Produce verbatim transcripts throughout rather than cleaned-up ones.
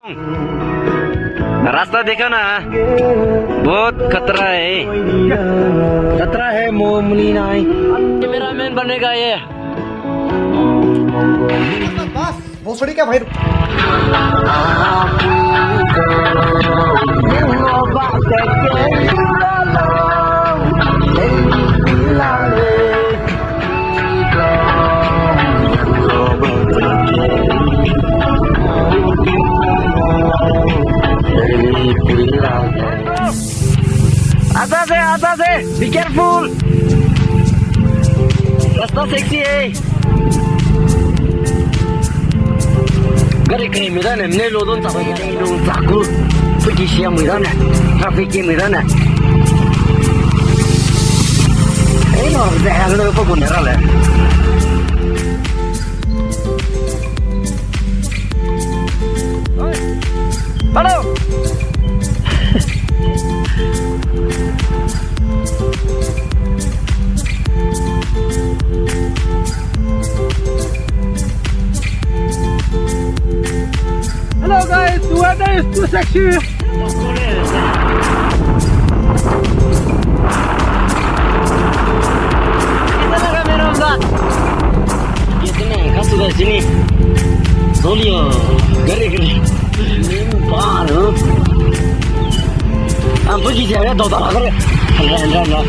रास्ता देखा ना, बहुत खतरा है। खतरा है, मो-, मुली ना है। कैमरामैन बनेगा ये। बस, भोसड़ी का भाई। आता से, आता से, be careful। रास्ता sexy है। Gari kei mi da ne, mne lo don ta ba gari lo ta ku. Puki sia mi da ne, traffic ke mi da ne. Eh, no, de, lo pa gun ra le. Hello. Hello guys, the weather is too sexy. Kita na kamera unda. Kita na kasu da sini. Solio, gari gari. Limpa no. Am puji sia ya do da gari. Anda, anda, anda.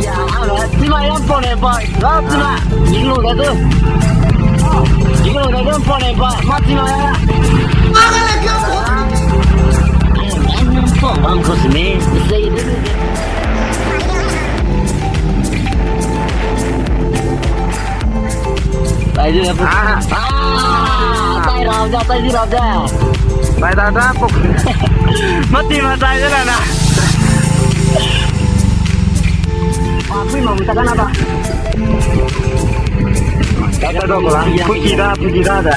Ya, ala, tima yang pone pa, la tima, jinglo da tu. Jinglo da tu pone pa, ma tima ya. Ang, ang, ang, ang, ang, ang, ang, Taidi le. Ah. Ah, tai rau ja, taidi rau ja. Tai da da pok. Mati ma tai da na. Aku mau minta kan apa? Kata dong la. Puki da, puki da da.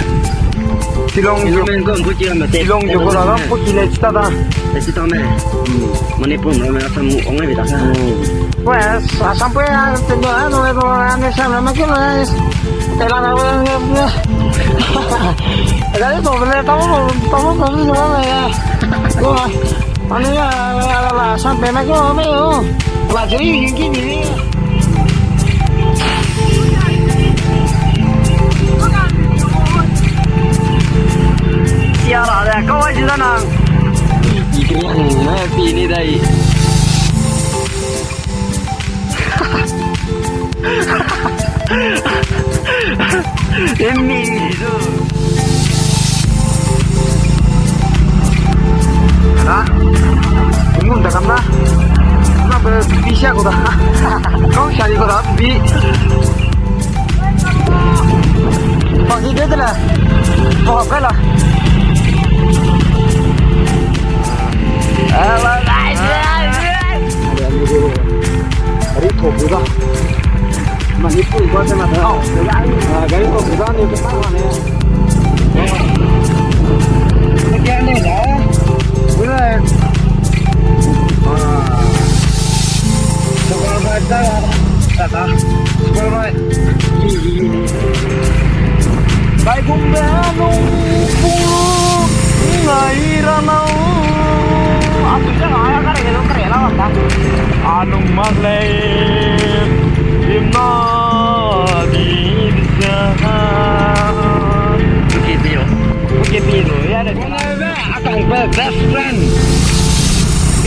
Silong ju. Silong ju ko la, puki le chita da. Chita me. Manipur me, Assam ong ai bi da. Pues, Assam pe ya, tendo, ah, no, no, ah, ne, sa, na, ma, ke, na, tela, na, na, na, na. Ada ni to, ne, tamo, tamo, tamo, tamo, ya. Ko, ani, ya, la, la, la, Assam pe, ma, ke, ma, yo. La, jadi, ini, ini. Sia ra de, kau ai ji da nang. Pi, pi, pi, pi, pi, pi, ni dai. Emi du. Da. Ngum da kam da. Na be pi sia ko da. Kau sia ko da pi. Pagi de de la. Pagi kai la. Hello guys. Gari thok gu da. Manipur ba se na da. Ah, gari thok gu da ni ka ta ne. Kya ne da? Ule. Ah. Super bike da. Da da. Super bike. Baigumbe nung pung ngai ra nau. A tu ja ngai kare lo kare la wang da. Anung mak lei. Imna di bisa. Oke, piro. Oke, piro. Ya le. Akang pe best friend.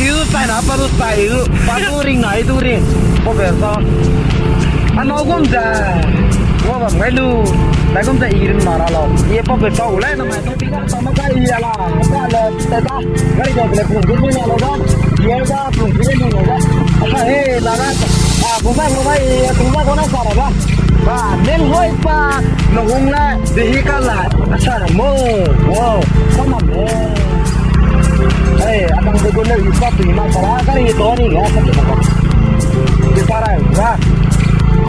Iu tai na pa lu tai iu. Pa du ring na i du ring. Ko be sa. Ano gum ja. Wo bam ngai lu. Tai gum ja i ring na ra lo. Ye pa be sa u lai na mai to pi na sa ma ka i ya la. Ka le te da. Gari ja le pung du ya lo da. Ye da pung du ya lo da. Asa he la na. A, pung ba lo ba i, pung ba ko na sa ra ba. Ba, men hoi pa. No gum la. Vehicle la, a sa ra mo. Wow, come on, man. Hey, abang de gune i sa tu ma para ka ri to ni ga sa tu ma. Di para ga.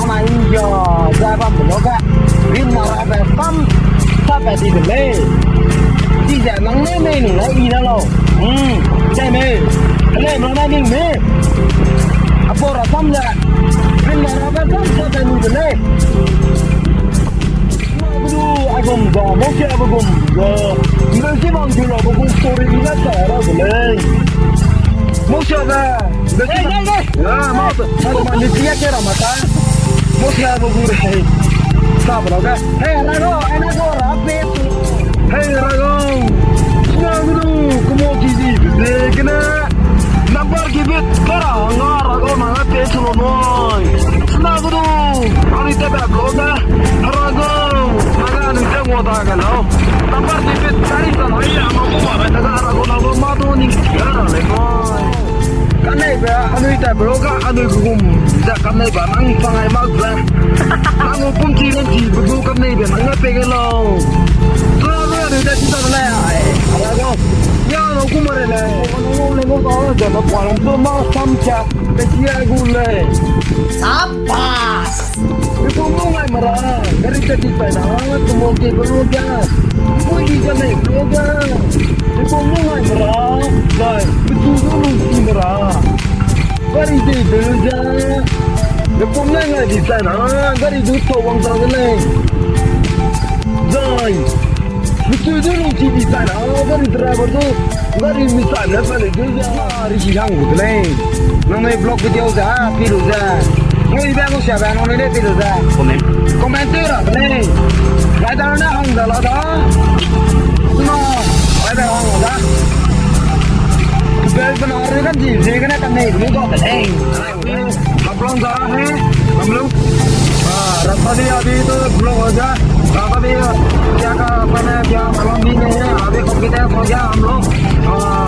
Ama injo, ja ba mo lo ga. Rin ma ra ba pam, sa ba di de le. Di ja nang ne me ni la i na lo. Hmm, ja me. Le mo na ni me. Sam le, bin le rabe sam sa te ni de lei. Sna gudu, aigum ga, Mosia be gum ga. Nde si bang ju la be gum story ni na sa ra de lei. Mosia be, nde si bang. Hey, hey, hey. Ya, ma, ma, ma, ni tia ke ra ma ta. Mosia be gum re. Sa be la ge. Hey, ra go, ai na go, ra pe. Hey, ra go. Sna gudu, kumo ki di, de, kene. Number ki bit, kara, nga, ra go, na, nga, pe, chulo, noi. Sna gudu, ani te ba, blog, ra go. Aga, ni te, ngo, da, ga, no. Number ki bit, kari, sa, noi, ya, ma, kuma, ba, ta, ga, ra go, na, go, ma, do, ni, ya, ra, le, noi. Kanei be, anui ta, blog, anui, gum, ja, kanei ba, nang, pangai, ma, ja. Nang, pum, ki, ren, ki, bu, kanei be, nang, pe, ge, lo. Tua, tua, anui, ta, ti, ta, le, ai, ra go. Ya, no, kuma, re, le. No, le, no, ta, ja, no, pa, ram, to, ma, sam, cha, pe, ti, ai, gu, le. Sabas! Bepom lu ngai mara, gari ta ti pai na, tumo ke belo ga. Pui di ga nei belo ga. Bepom lu ngai mara, gai, betu lu lu ti mara. Gari de belo ga. Bepom ngai ngai di sai na, gari du to wang sa de lei. Zai. Mitui du lu ti di sai na, gari driver du, gari mi sai na sa le du za, ri si hang gu de lei. Nang nei vlog video za, pi lu za. Nang i ba ngu sia ba, nang nei le pi lu za. Comment. Comment te ra de lei. Rider ne hang da la da. Sna, rider hang da. Bel bana re kan di, ze kan kan nei lu da de lei. हम लोग जा रहे हैं, हम लोग। हाँ, रास्ता भी अभी तो ब्लॉक हो गया, रास्ता भी क्या का रास्ता में क्या मालूम भी नहीं है, अभी कॉन्फिडेंस हो गया हम लोग। हाँ,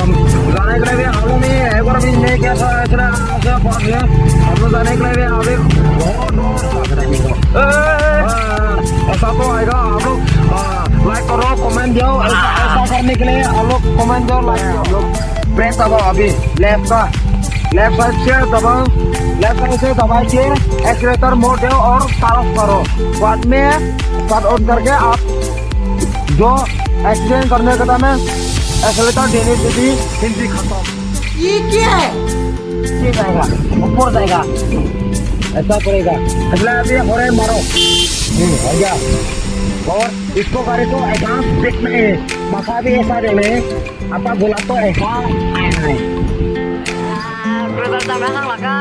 जाने के लिए भी हम लोग नहीं, एक बार भी नहीं कैसा, ऐसा, ऐसा पास है, हम लोग जाने के लिए भी अभी बहुत दूर है। हाँ, ऐसा तो आएगा, हम लोग, हाँ, लाइक करो, कमेंट दो, ऐसा, ऐसा करने के लिए हम लोग कमेंट दो, लाइक दो। हम लोग ब्रेक दबाओ अभी, लेफ्ट का। लेफ्ट साइड से दबाओ, लेफ्ट साइड से दबा के एक्सीलरेटर मोड़ दो और स्टार्ट ऑफ करो। बाद में स्टार्ट ऑन करके आप जो एक्सीलरेट करने के टाइम में एक्सीलरेटर देने से भी हिंदी खत्म। ये क्या है? ये जाएगा, ऊपर जाएगा, ऐसा पड़ेगा। अगला अभी हो रहा है, मारो। हम्म, हो गया। और इसको, गाड़ी को एडवांस ब्रेक में, माथा भी ऐसा देना है। Apa gula to, eh, ha, ai, ai. Ah, brother, ta me hang laka.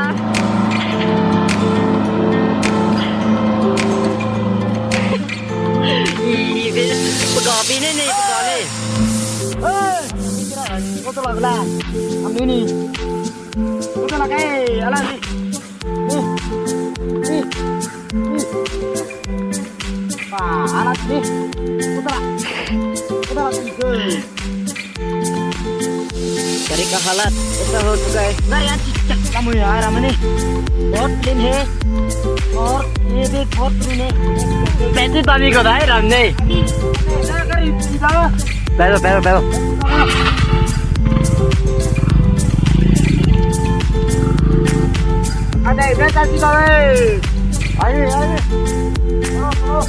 Ih, be, pega pi ne ne, pega ne. Eh, kau to lak la. Am ni ni. Kau to lak, eh, ala ni. Ni. Ni. Ni. Ah, ala ni. Kau to lak. Kau to lak, eh. गाड़ी का हालत ऐसा हो चुका है। गाड़ी अच्छी चक कम हुई आ रहा मैंने। बहुत क्लीन है और ये भी बहुत क्लीन है। पैंतीस तारीख को था राम ने। अभी गाड़ी सीधा। बैठो, बैठो, बैठो। अरे, बैठा सीधा रे। आइए, आइए। चलो, चलो।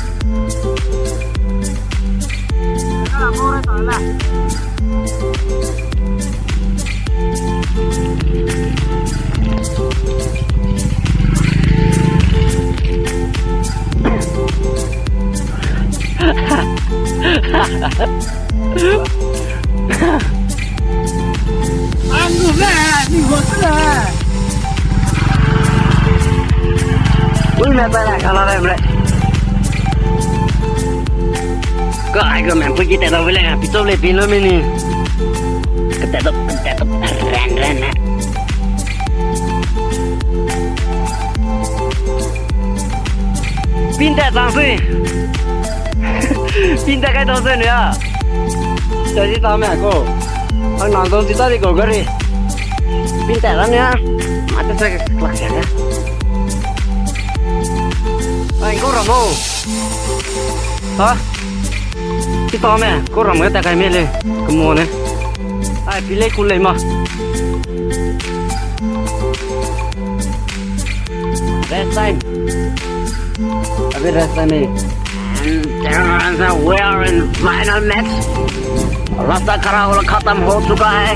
Ui, me pa la kala re mre. Ka ai ka me pui ki te da wele, pi to le pi lo mi ni. Ka te da, ka te da, ran, ran, ran. Pin ta tang sui. Pin ta kai tang sui ne ya. Sa ji ta me ko. Ang nang dong ji ta di ko gari. Pin ta la ne ya. Ma ta sa klak ya ne. Ai ko ra mo. Ha? Ji ta me ko ra mo ta kai me le. Ko mo ne. Ai pi le ku le ma. Rest time. अभी rest time है। And we are in final match. रास्ता खराब वाला खत्म हो चुका है।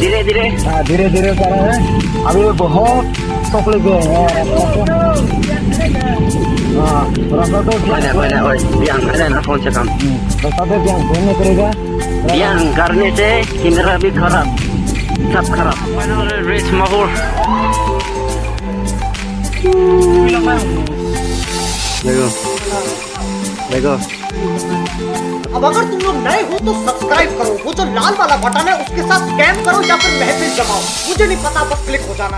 धीरे धीरे। हाँ, धीरे धीरे जा रहा है। अभी बहुत तकलीफ है, हाँ, रास्ता तो। हाँ, रास्ता तो क्या? कोई ना, कोई ना, कोई। बिहान, है ना, कौन से काम? हम्म, रास्ता तो क्या घूमने पड़ेगा? बिहान करने से कैमरा भी खराब, सब खराब। Finally reach Mahur. देखो, देखो। अब अगर तुम लोग नए हो तो सब्सक्राइब करो, वो जो लाल वाला बटन है उसके साथ स्कैम करो या फिर महफिल जमाओ, मुझे नहीं पता, बस क्लिक हो जाना।